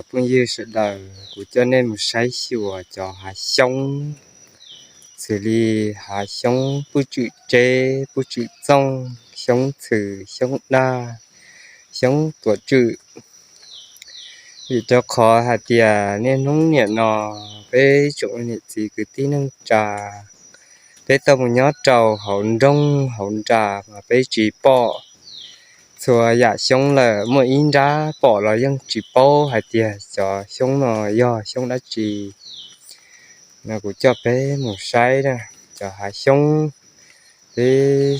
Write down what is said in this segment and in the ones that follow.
Phooj ywg sawv daws, kuv coj nej mus saib xyuas cov hav xyoob, xws li hav xyoob puj tswm tseb, puj tswm txooj, xyoob txhwm, xyoob daj, xyoob tuam tswm. Vim rau qhov hais tias niaj hnub niam no peb tsoom niam txiv kwv tij neej tsa, peb tau mus nyob rau hauv nroog hauv nras mas peb tsis pom txhua yam xyoob lawm. Muaj ib nrab pom los yeej tsis paub hais tias cov xyoob no yog xyoob dab tsi. No kuv coj peb mus saib na, cov hav xyoob, peb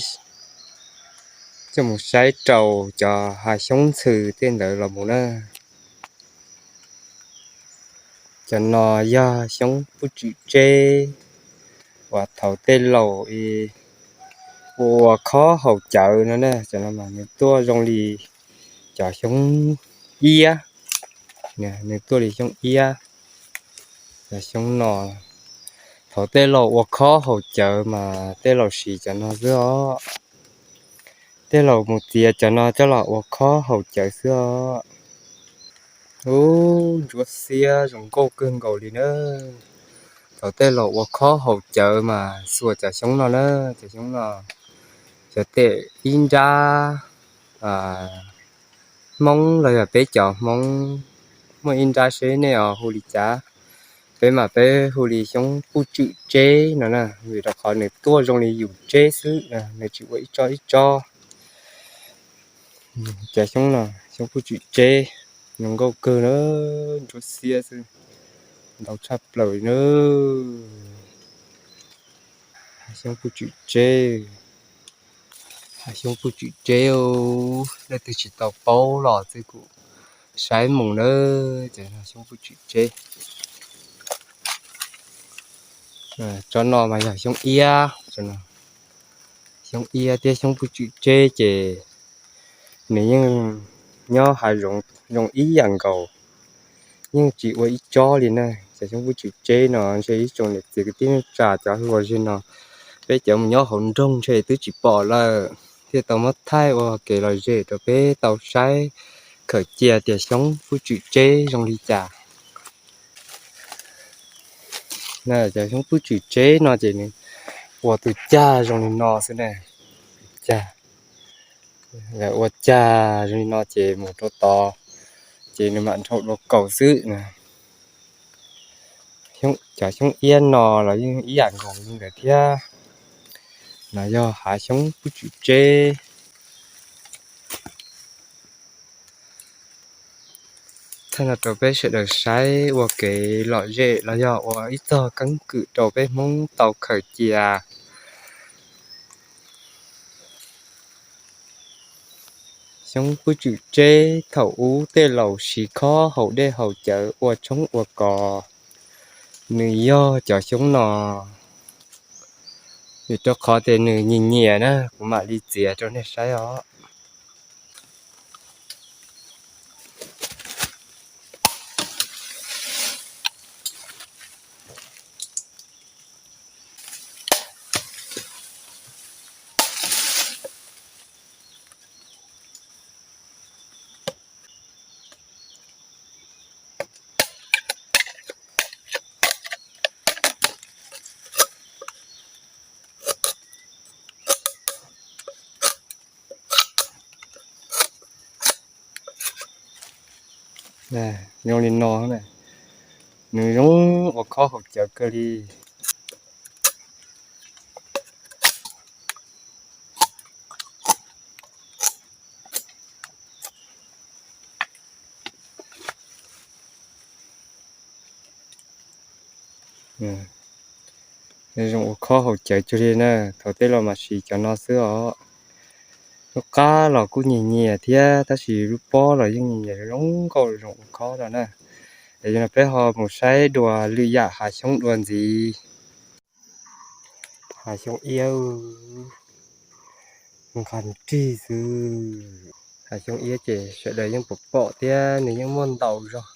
coj mus saib rau cov hav xyoob ntxhw tej ntawd los mus na. Cov no yog xyoob puj tswm tseb uas thaum tej laus ua khob haus cawv no na. Cov no mas nws tuaj zoo li cov xyoob iab, nws tuaj li xyoob iab. Cov xyoob no thaum tej laus ua khob haus cawv mas tej laus siv cov no xwb os. Tej laus mus txiav cov no coj los ua khob haus cawv xwb os. Ub, ntsuab xiab zoo nkauj kawg nkaus li na. Thaum tej laus ua khob haus cawv mas xuas cov xyoob no na, cov xyoob no. Cov tes ib nrab Hmoob los yog peb cov Hmoob, muaj ib nrab seb nej os hu li cas. Peb mas peb hu li xyoob puj tswm tseb no na, vim rau qhov nws tuaj zoo li yus tseb xwb, nws tsis ua ib tsob ib tsob. Cov xyoob no, xyoob puj tswm tseb, zoo nkauj kawg na, ntsuab xiab xwb, ntau tshaj plaws li na. Xyoob puj tswm tseb, xyoob puj tswm tseb, leej twg tsis tau paub los txij kuv saib mus na, cov xyoob puj tswm tseb. Tsob no mas yog xyoob iab, xyoob iab thiab xyoob puj tswm tseb ces nws yeej nyob hav zoov zoo ib yam nkaus, yeej tsis ua ib tsob li na. Cov xyoob puj tswm tseb no ntshe ib tsoom niam txiv kwv tij neej tsa cov hlua zej no, peb cov mus nyob hauv nroog ntshe twb tsis pom lawm, thiaj tau muab thaij ua kev lom zem rau peb tau saib khawm cia tias xyoob puj tswm tseb zoo li cas. Cov xyoob puj tswm tseb no ces nws ua tus cag zoo li no xwb na, tus cag. Lawv ua cag zoo li no ces mus rau tod ces nws mam nrhau dua kaus xwb na. Cov xyoob iab no los yeej ib yam nkaus li ntawd thiab. No yog hav xyoob puj tswm tseb. Thaij no rau peb sawv daws saib ua kev lom zem los yog ua ib txog keeb kwm rau peb Hmoob tau khaws cia. Xyoob puj tswm tseb thaum ub tej laus siv khob haus dej haus cawv ua tshoob ua kos, nws yog cov xyoob no. Vim rau qhov tias nws nyias nyias na, kuv mam li txiav rau nej saib os. Zoo li no, nws zoo ua khob haus cawv kawg li. Zoo ua khob haus cawv cuag li na, thaum tej laus mas siv cov no xwb os. Lub qab los kuj nyias nyias thiab, tab sis lub pob los yeej nyias zoo nkauj zoo ua khob no na. Es yog no peb ho mus saib dua lwm yam hav xyoob dua ntxiv. Hav xyoob iab nqhis nrig xwb. Hav xyoob iab ces sawv daws yeej pom pom thiab nws yeej muaj ntau zog.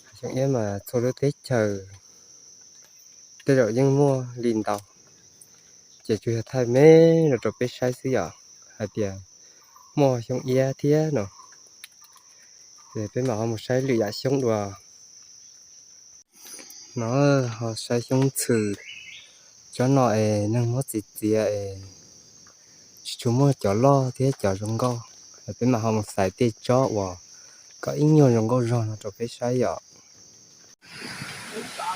Hav xyoob iab mas txhua lub teb chaws tej zaum yeej muaj li ntau. Ces tsuas yog thaij me no rau peb saib xwb yom, hais tias muaj xyoob iab thiab no. Peb mam ho mus saib lwm yam xyoob dua. No ho saib xyoob ntxhw. Tsob no es neeg muab txiav txiav es tsis tshua muaj cov loj thiab cov zoo nkauj. Peb mam ho mus xaiv tej tsob uas kom ib nyuag zoo nkauj zog no rau peb saib yom.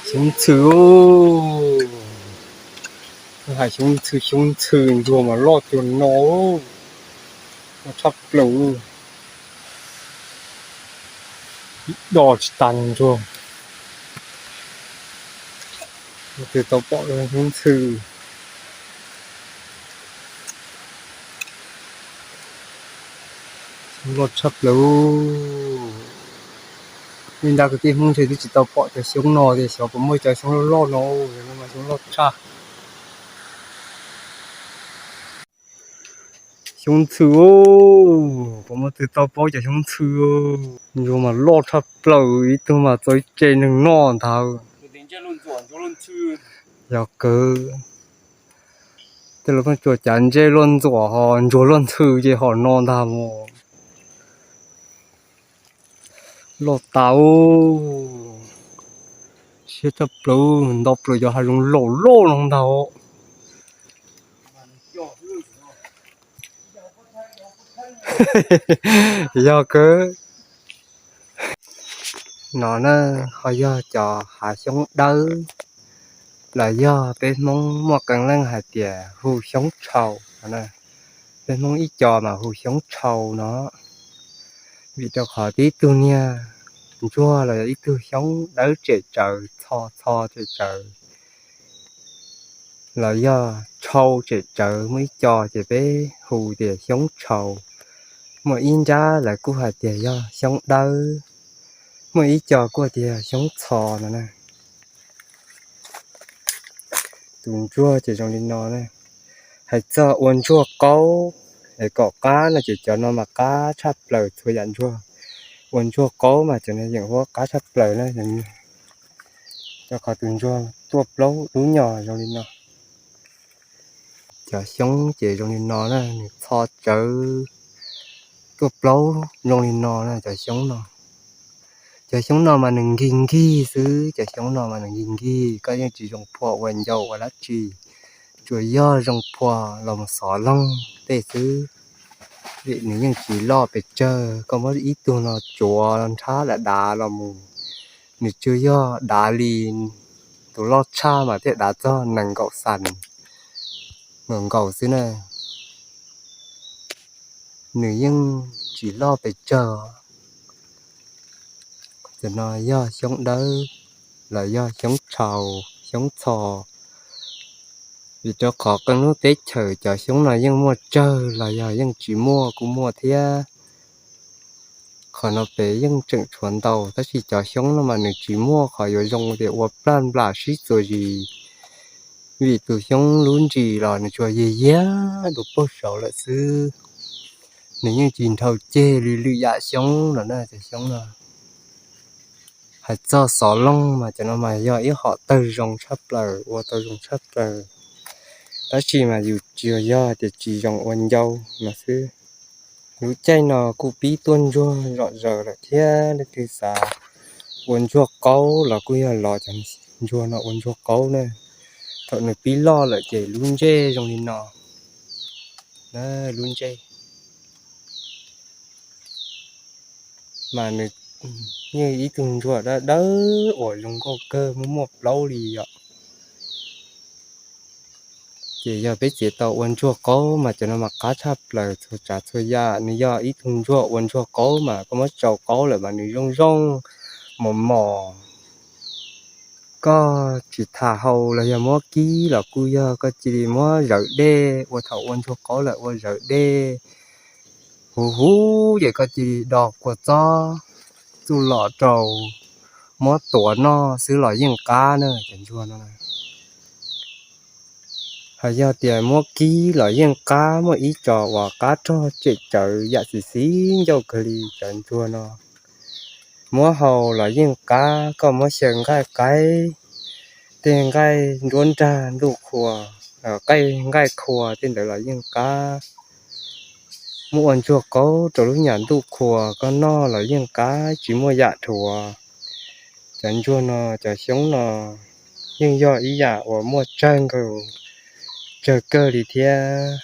Xyoob ntxhw, hais xyoob ntxhw, xyoob ntxhw ntsuag mas loj cuag no, loj tshaj plaws, do tsis tas ntsuag. Twb tau pom xyoob ntxhw loj tshaj plaws. Li ntawd kwv tij Hmoob ntshe twb tsis tau pom cov xyoob no tias xyov puas muaj cov xyoob loj loj no, xyoob loj tshaj. Xyoob ntxhw, puas muaj twg tau paub cov xyoob ntxhw? Ntsuag mas loj tshaj plaws, ib tug mas txaus ib tse neeg noj ntag. Yog kawg, tej laus pheej tsuas cav ntsej luaj ntxuam ho ntsuag luaj ntxhw ces ho no ntag mos. Loj tas, siab tshaj plaws, nto plaws cov hav zoov laus loj no ntag. Yog kawg. No na, ho yog cov hav xyoob dawb, los yog peb Hmoob muaj qee leej hais tias hu xyoob tshau. Peb Hmoob ib co mas hu xyoob tshau no, vim rau qhov tib tug niag ntsuag los yog ib tug xyoob dawb tsem tsawv, txho txho tsem tsawv, los yog tshau tsem tsawv, muaj ib co ces peb hu tias xyoob tshau. Muaj ib nrab lawv kuj hais tias yog xyoob dawb, muaj ib co kuj tias xyoob txho no na. Tus ntsuag ces zoo li no na. Hais txog ua ntsuag qaub es kom qab no ces cov no mas qab tshaj plaws txhua yam ntsuag. Ua ntsuag qaub mas cov no yeej ua qab tshaj plaws na. Rau qhov tus ntsuag tuaj plaub dub nyos zoo li no. Cov xyoob ces zoo li no na, nws txho tsawv tuaj plaub zoo li no na cov xyoob no. Cov xyoob no mas nws nkig nkig xwb, cov xyoob no mas nws nkig nkig, koj yeej tsis zoo phua ua ncau ua dab tsi, tsuas yog zoo phua los mus xov loog tej xwb. Vim nws yeej tsis loj pes tsawg, koj muab ib tug no tsuav nrhab dav dav los mus, nws tsuas yog dav li tus loj tshaj mas thiaj dav txog nees nkaum xas nkaum nkaus xwb na. Nws yeej tsis loj pes tsawg. Cov no yog xyoob dawb los yog xyoob tshau, xyoob txho. Vim rau qhov qee lub teb chaws cov xyoob no yeej muaj tsawg los yog yeej tsis muaj kuj muaj thiab. Qhov no pem yeej tseem tshuav ntau, tab sis cov xyoob no mas nws tsis muaj qhov yuav zoo tias ua plaj nplam sib txuas zis. Vim tus xyoob lub ntsis los nws tsuas yiag yiag dua puag saud lawm xwb. Nws yeej tsis nrhau ceg li lwm yam xyoob los na, cov xyoob no. Hais txog xov loog mas cov no mas yog ib hom tawg zoo tshaj plaws, ua tau zoo tshaj plaws. Tab sis mas yus tsuas yog tias tsis zoo ua ncau no xwb. Lub caij no kuj pib tuaj ntsuag zom zaws lawm thiab, leej twg xav ua ntsuag qaub los kuj yog los cov ntsuag no ua ntsuag qaub na. Thaum nws pib loj lawm ces lub ntsej zoo li no, lub ntsej mas nws yeej ib tug ntsuag dawb dawb uas zoo nkauj kawg, muaj muaj plaub li yom. Ces yog peb txiav tau ua ntsuag qaub mas cov no mas qab tshaj plaws txhua tsav txhua yam. Nws yog ib tug ntsuag ua ntsuag qaub mas koj muab tsau qaub lawm mas nws zoo zoo mos mos. Koj tsis tham hau los yog muab kib los kuj yog, koj cia li muab zawv dej, ua thaum ua ntsuag qaub lawm ua zawv dej huv huv ces koj cia li do kua txob txuj lom rau, muab tuav noj xwb los yeej qab na cov ntsuag no. Hos yog tias muab kib los yeej qab, muaj ib co uas qab rog tsem tsawv yam xis xis ncauj kawg li cov ntsuag no. Muab hau los yeej qab, koj muab xyaw nqaij qaib, tej nqaij nruab nrag ntuj qhua, nqaij, nqaij qhua tej ntawd los yeej qab. muab ua ntsuag qaub rau lub nyam ntuj qhua koj noj los yeej qab tsis muaj yam dhuav. Cov ntsuag no, cov xyoob no yeej yog ib yam uas muaj tsawg nkaus, tsawg kawg li thiab.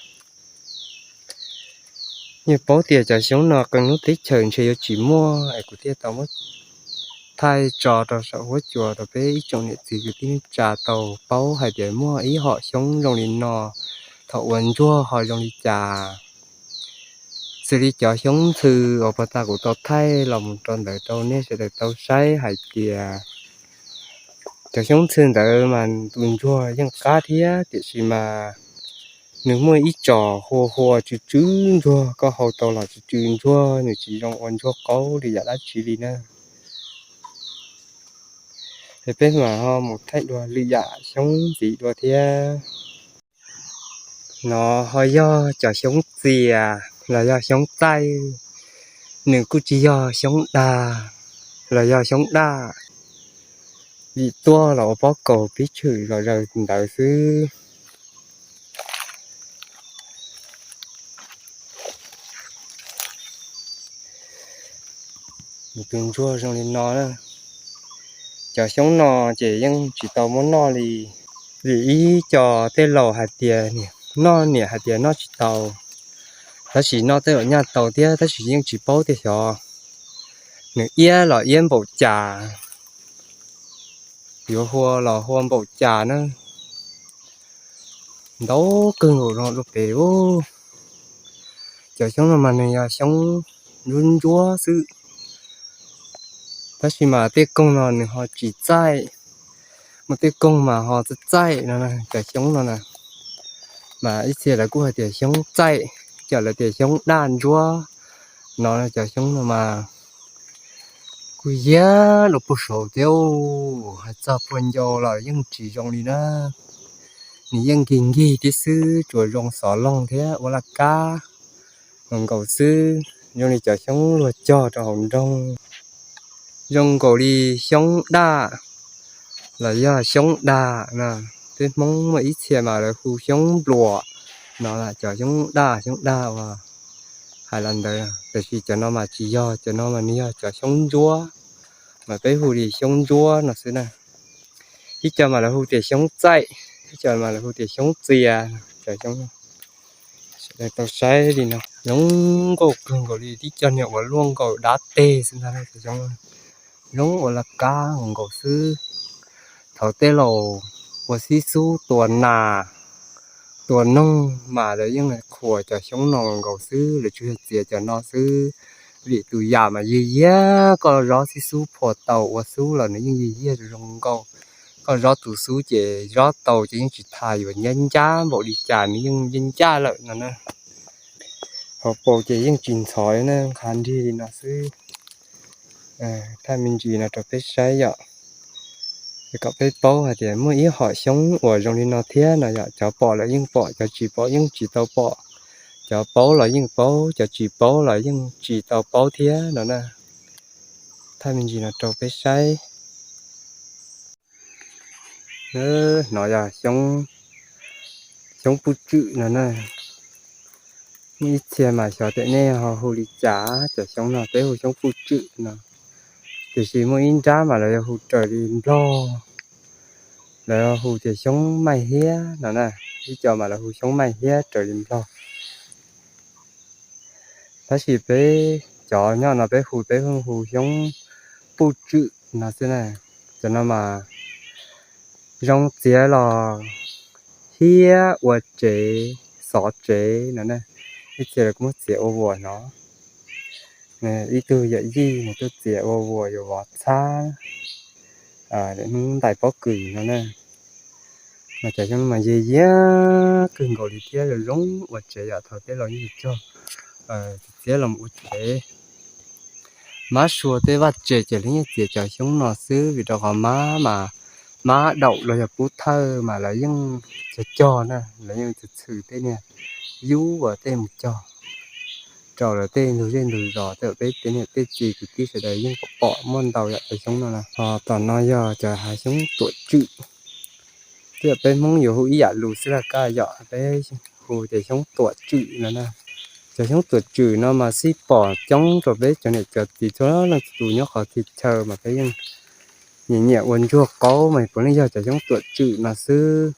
Yeej paub tias cov xyoob no qee lub teb chaws ntshe yuav tsis muaj es kuv thiaj tau muab thaij tso rau saum huab cua rau peb ib tsoom niam txiv kwv tij neej tsa tau paub hais tias muaj ib hom xyoob zoo li no, thaum ua ntsuag ho zoo li cas. Xws li cov xyoob ntxhw uas puag ta kuv tau thaij los mus rau ntawd rau nej sawv daws tau saib hais tias cov xyoob ntxhw ntawd mas tus ntsuag yeej qab thiab, tiam sis mas nws muaj ib tsos hua hua tsw tsw ntsuag, koj hau tau los tsw tsw ntsuag, nws tsis zoo ua ntsuag qaub li yam dab tsi li na. Es peb mam ho mus thaij dua lwm yam xyoob ntxiv dua thiab. No ho yog cov xyoob txias los yog xyoob txaij, nws kuj tsis yog xyoob dag los yog xyoob daj, vim tuaj los ua pob kaus pib tshwm zom zaws ntawd xwb. Nws tus ntsuag zoo li no na. Cov xyoob no ces yeej tsis tau muab noj li, vim ib co tej laus hais tias noj niam hais tias noj tsis tau, tab sis noj tej zaum nyaj tau thiab tab sis yeej tsis paub tias xyov nws iab los iab npaum cas, yuav hua los hua npaum cas na. Ntau kawg nkaus no rau pem ub. Cov xyoob no mas nws yog xyoob ntsuab ntsuab xwb, tab sis mas tej koog no nws ho tsis txaij, muaj tej koog mas ho txaij txaij no. Cov xyoob no na, mas ib txhia lawv kuj hais tias xyoob txaij, ib co lawv tias xyoob daj ntsuab no. Cov xyoob no mas kuj yag rau puag saud thiab, hais txog puag ncau los yeej tsis zoo li na. Nws yeej nkig nkig tib xwb, tsuas zoo xov loog thiab ua laj kab nkaus xwb, zoo li cov xyoob luag cog rau hauv nroog. Zoo nkaus li xyoob daj los yog xyoob dag no. Peb Hmoob muaj ib txhia mas lawv hu xyoob npluam no, cov xyoob daj xyoob dag uas hais los ntawd, tiam sis cov no mas tsis yog, cov no mas nws yog cov xyoob ntsuab, mas peb hu li xyoob ntsuab no xwb na. Ib co mas lawv hu tias xyoob txaij, ib co mas lawv hu tias xyoob txias. Cov xyoob no sawv daws tau saib li no, zoo nkauj kawg nkaus li, tib co niag uas luaj nkaus dab teg xwb ntag. Cov xyoob zoo ua laj kab nkaus xwb. Thaum tej laus ua xib xub tua nas tua noog mas lawv yeej qhuas cov xyoob no nkaus xwb, lawv tsuas yog txiav cov no xwb. Vim tus yam mas yiag yiag, koj zob xib xub phua tau ua xub los nws yeej yiag yiag zoo nkaus. Koj zob tus xub ces zob tau ces yeej tsis tas, yuav ncab ncab npaum li cas nws yeej ncaj ncaj lawm no na. Hauv paus ces yeej tsis ntxhov li na, nqha nrig li no xwb. Thaij me ntsis no rau peb saib yom, kom peb paub hais tias muaj ib hom xyoob uas zoo li no thiab no yom. Cov pom los yeej pom, cov tsis pom yeej tsis tau pom. Cov paub los yeej paub, cov tsis paub los yeej tsis tau paub thiab no na. Thaij me ntsis no rau peb saib. Hnov yog xyoob puj tswm no na. Muaj ib txhia mas xyov tias nej ho hu li cas, cov xyoob no peb hu xyoob puj tswm no. Tiam sis muaj ib nrab mas lawv yog hu raws li Nplog, lawv hu tias xyoob maij hiab no na. Ib co mas lawv hu xyoob maij hiab raws li Nplog. Tab sis peb cov nyob no peb hu, peb hu xyoob puj tswm no xwb na. Cov no mas zoo txiav los hiab ua tsev, xov tsev no na. Ib txhia lawv kuj muab txiav ua vuas no. Ib tug yawm yij nws tuaj txiav ua vuas yuav vov txhab, hnub ntais pob kws no na. Mas cov xyoob mas yiag yiag kawg nkaus li thiab zoo zoo ua tsev yom. Thaum tej laus yeej cog txiav los ua tsev. Mab sua tej vaj tse ces lawv yeej txiav cov xyoob no xwb, vim rau qhov mab mas, mab daum los yog pub thawj mas lawv yeej cog cog na, lawv yeej txhwm txhwm tej niag yub uas tej mus cog rau lawv tej ntug zej ntug zos. Tej peb tej niam tej txiv kwv tij sawv daws yeej pom pom muaj ntau yom cov xyoob no na. Ho tom no yog cov hav xyoob tuam tswm, tej peb Hmoob yuav hu ib yam lus xwb laj kab yom, peb hu tias xyoob tuam tswm no na. Cov xyoob tuam tswm no mas xij pom coob rau peb cov niam cov txiv txhua leej txhua tus nyob qhov thib chaw mas peb yeej nyiam nyiam ua ntsuag qaub mas puav leej yog cov xyoob tuam tswm no xwb.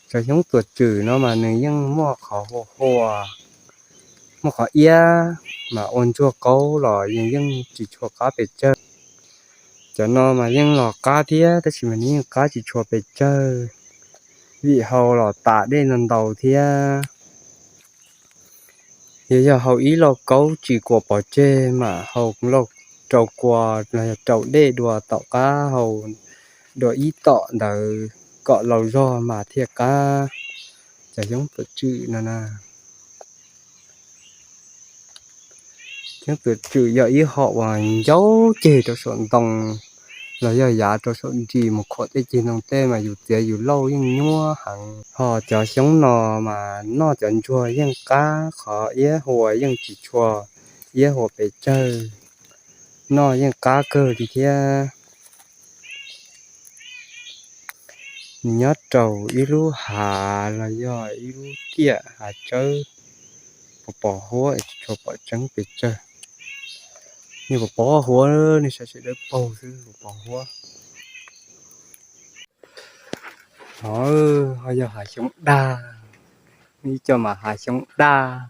Cov xyoob tuam tswm no mas nws yeej muaj qhov hua hua, muaj qhov iab, mas ua ntsuag qaub los yeej yeej tsis tshua qab pes tsawg. Cov no mas yeej los qab thiab tab sis mas nws yeej qab tsis tshua pes tsawg, vim hau los tas dej ntau ntau thiab. Yog yog hau ib lauj kaub tsis kuam pov tseg mas hau lauj rau kua los yog rau dej dua tom qab hau dua ib tom ntawd kom laus zog mas thiaj qab. Cov xyoob tuam tswm no na, xyoob tuam tswm yog ib hom uas ncau ceg rau saum ntoo los yog yav rau saum ntsis mus khuam tej ceg ntoo tej mas yus txiav yus lauj yeej nyuaj heev. Ho cov xyoob no mas noj cov ntsuag yeej qab, qhov iab hua yeej tsis tshua iab hua pes tsawg, noj yeej qab kawg li thiab. Nws nyob rau ib lub hav los yog ib lub tiaj hav tsawb, pos pos huab es tsis tshua pom tseeb pes tsawg. Nws pos pos huab, nws saib sawv daws paug xwb, pos pos huab. Ho, ho yog hav xyoob daj, ib co mas hav xyoob daj,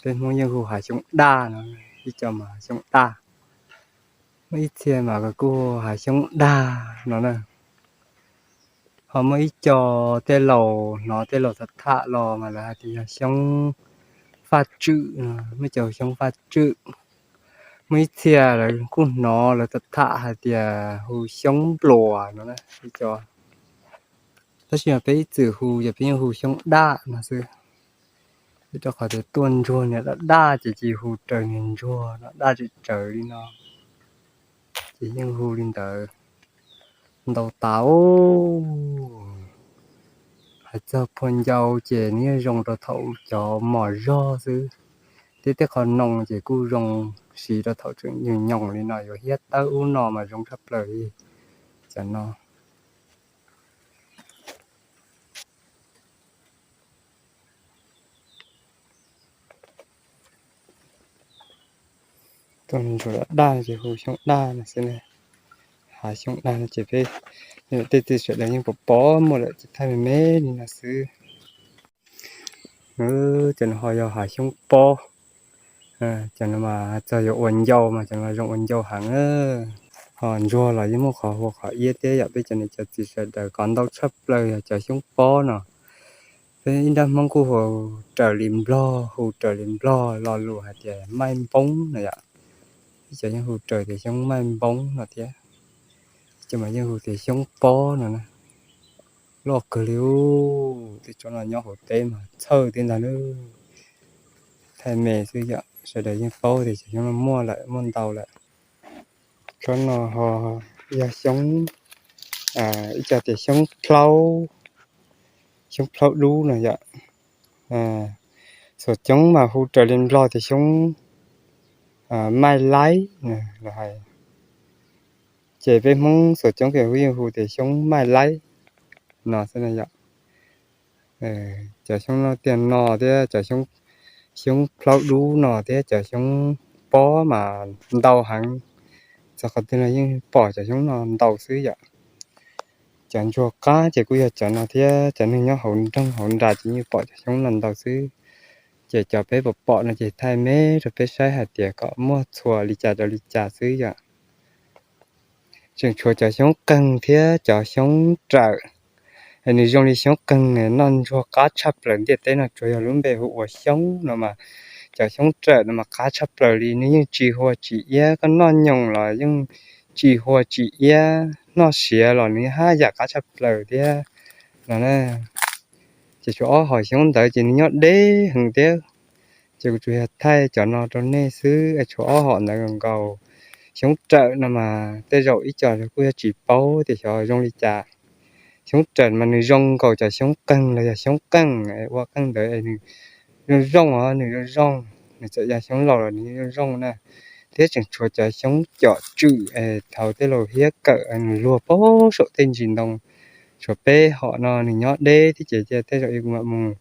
peb Hmoob yeej hu hav xyoob daj no, ib co mas hav xyoob daj. Muaj ib txhia mas kuj hu hav xyoob daj no na. Ho muaj ib co tej laus hnov tej laus tham tham los mas lawv hais tias yog xyoob faj tswm no, muaj ib co hu xyoob faj tswm. Muaj ib txhia lawv kuj hnov lawv tham tham hais tias hu xyoob npluas no na ib co. Tab sis mas peb ib txwm hu ces peb yeej hu xyoob daj no xwb. Rau qhov tias tuaj ntsuag niag daj daj ces cia hu raws niag ntsuag daj daj tsis tsaws li no, ces yeej hu li ntawd ntau tas. Hais txog phua ncau ces nws yeej zoo rau thaum cov mos zog xwb, thiab tej qho noo ces kuj zoo siv rau thaum tseem nyoos nyoos li no yuav hiab tawb ub no mas zoo tshaj plaws li cov no. Tuaj ntsuag daj daj ces hu xyoob daj no xwb na. Hav xyoob daj no ces peb tej txiv sawv daws yeej pom pom muaj lawm ces thaij me me li no xwb. Cov no ho yog hav xyoob pob. Cov no mas txog yuav ua ncau mas cov no zoo ua ncau heev. Ho ntsuag los yeej muaj qhov hua qhov iab thiab yom, peb cov niam cov txiv sawv daws kov ntau tshaj plaws yog cov xyoob pob no. Peb ib nrab Hmoob kuj hu raws li Nplog, hu raws li Nplog lo lus hais tias maij npoob no yom. Ib co yeej hu raws tias xyoob maij npoob no thiab, ib co mas yeej hu tias xyoob pob no na. Loj kawg li, tej tsob no nyob hauv teb mas txhawj thiab ntag nawb. Thaij me xwb yom, sawv daws yeej paub tias cov xyoob no muaj lawm, muaj ntau lawm. Tsob no ho yog xyoob, ib co tias xyoob plaub, xyoob plaub dub no yom. Xuam coob mas hu raws li Nplog tias xyoob maij laib los hais, ces peb Hmoob xuam coob ces hu yeej hu tias xyoob maij laib no xwb na yom. Cov xyoob no tiag no thiab cov xyoob plaub dub no thiab cov xyoob pob mas ntau heev, txog qhov twg no yeej pom cov xyoob no ntau xwb yom. Cov ntsuag qab ces kuj yog cov no thiab, cov neeg nyob hauv nroog hauv nras ces yeej pom cov xyoob no ntau xwb. Ces cov peb pom pom no ces thaij me rau peb saib hais tias kom muaj txhua li cas rau li cas xwb yom. Tseem tshuav cov xyoob qeeg thiab cov xyoob rawm. Es nws zoo li xyoob qeeg noj ntsuag qab tshaj plaws ntiaj teb no tsuas yog lub npe hu ua xyoob no mas, cov xyoob rawm no mas qab tshaj plaws li, nws yeej tsis hua tsis iab, koj noj nyoos los yeej tsis hua tsis iab, noj siav los nws haj yam qab tshaj plaws thiab no na. Ces tshuav ob hom xyoob ntawd ces nws nyob deb heev thiab. Ces kuv tsuas yog thaij cov no rau nej xwb, tshuav ob hom ntawd nkaus. Xyoob rawm no mas tej zaum ib co kuj yog tsis paub tias xyov zoo li cas. Xyoob rawm mas nws zoo nkaus cov xyoob qeeg los yog xyoob qeej ua qeej ntawd es nws zoo zoo os, nws zoo zoo, nws txawm yog xyoob laus los nws zoo zoo na. Thiab tseem tshuav cov xyoob com tswm es thaum tej laus hiab kawm nws luag pab saum tej ntsis ntoo. Tshuav peb hom no nws nyob deb thiab ces cia tej zaum kuv mam mus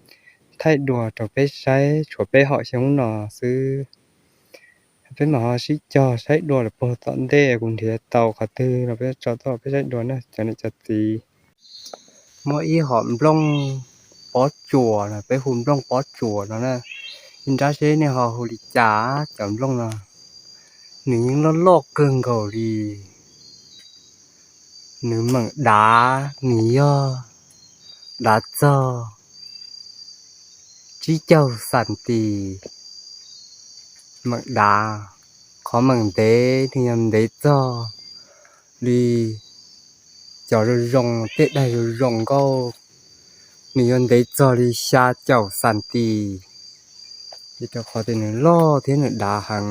thaij dua rau peb saib tshuav peb hom xyoob no xwb. Peb mam ho sib cog saib dua lawm puag tom ntej kuv nrhiav tau qhov twg los peb tso tuaj peb saib dua na cov niam cov txiv. Muaj ib hom nplooj pob tsuas no, peb hu nplooj pob tsuas no na. Ib nrab seb nej ho hu li cas cov nplooj no. Nws yeej loj loj kawg nkaus li. Nws meem dav, nws yog dav txog tsib caug xam tis meem dav. Qhov meem ntev nws yog ntev txog li cov zoo zoo, tej daim zoo zoo nkauj, nws yuav ntev txog li xya caum xam tis. Vim rau qhov tias nws loj thiab nws dav heev.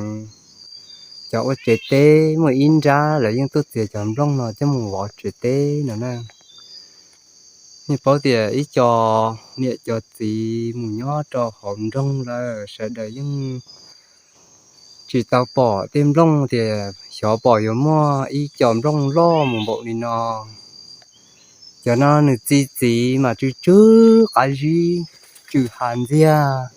Cov ua tsev teb muaj ib nrab lawv yeej tuaj txiav cov nplooj no coj mus vov tsev teb no na. Nej paub tias ib co niam cov txiv mus nyob rau hauv nroog lawm sawv daws yeej tsis tau pom tej nplooj tias xyov pom yuav muaj ib co nplooj loj mus npaum li no. Cov no nws txi txiv mas tsw tsw qav zib, tsw hav ntxiag.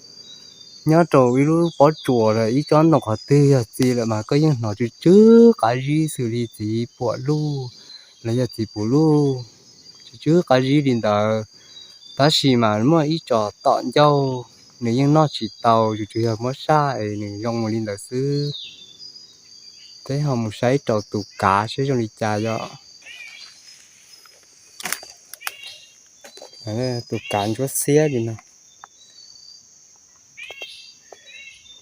Nyob rau ib lub pob tsuas lawm ib tsob ntoo qhov twg yog txi lawm mas koj yeej hnov tsw tsw qav zib xws li txiv puam luj los yog txiv puv luj, tsw tsw qav zib li ntawd. Tab sis mas muaj ib co tom ncauj nws yeej noj tsis tau, tsuas yog muab saj es nws zoo mus li ntawd xwb. Peb ho mus saib rau tus kav seb zoo li cas yom. Tus kav ntsuab xiab li no.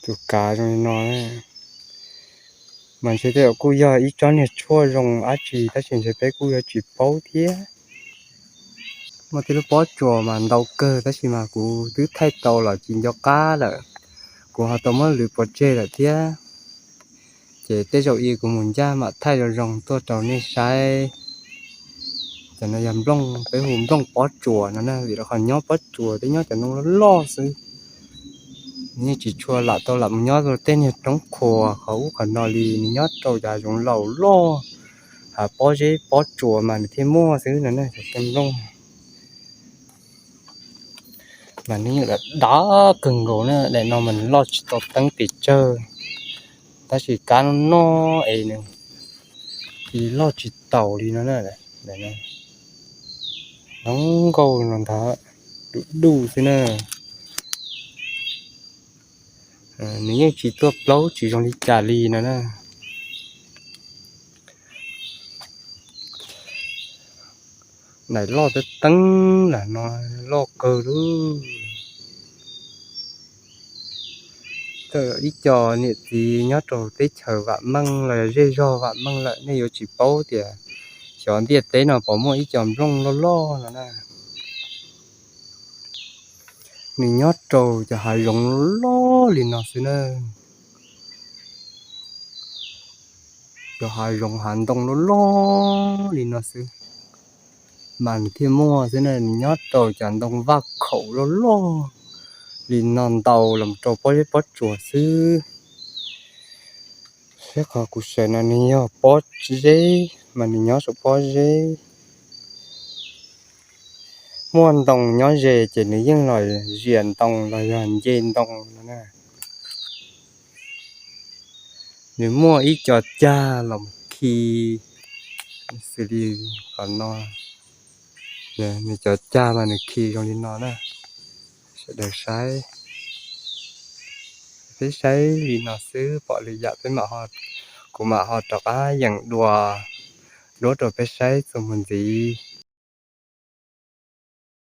Tus kav zoo li no, mas ntshe tej zaum kuj yog ib tsob niag tshuaj zoo dab tsi tab sis ntshe peb kuj yuav tsis paub thiab. Muaj tej lub pob tsuas mas ntau kawg tab sis mas kuv twb thaij tau los tsis nco qab lawm, kuv ho tau muab lwv pov tseg lawm thiab. Ces tej zaum ib kuv mus ncaj mam thaij zoo zoo tuaj rau nej saib. Cov no yog nplooj, peb hu nplooj pob tsuas no na, vim rau qhov nyob pob tsuas twb nyob cov ntoo loj loj xwb. Nws yeej tsis tshua lam tau lam mus nyob tej niag roob qhuas qhov ub qhov no li, nws nyob rau cov zoov laus loj, hav pob zeb pob tsuas mas nws thiaj muaj xwb no na cov nplooj. Mas nws yeej dav kawg nkaus na, daim no mas nws loj tsis tau teeb pes tsawg, tab sis kab no no es nws loj tsis taus li no na. Zoo nkauj no ntag, duj duj xwb na. Nws yeej tsis tuaj plaub tsis zoo li cas li no na. Daim loj teeb teeb lam no, loj kawg lub. Txawm ib co niam txiv nyob rau teb chaws vam meej los zej zog vam meej lawm nej yuav tsis paub tias xyov ntiaj teb no puas muaj ib co nplooj loj loj no na. Nws nyob rau cov hav zoov loj li no xwb na. Cov hav zoov hav ntoo loj loj li no xwb mas nws thiaj muaj xwb na. Nws nyob rau cov ntoo vaj khaum loj loj li no ntau los rau pob zeb pob tsuas xwb. Seb qhov kuv sawv no nws yog pob zeb mas nws nyob saum pob zeb. Muaj ntoo nyob ze ces nws yeej los zias ntoo los yog nce ntoo no na. Nws muaj ib co cag los khi xws li qhov no. Nws cov cag mas nws khi zoo li no na. Sawv daws saib, peb saib li no xwb pom lwm yam peb mam, kuv mam ho rov qab yeem dua duab rau peb saib txuas mus ntxiv.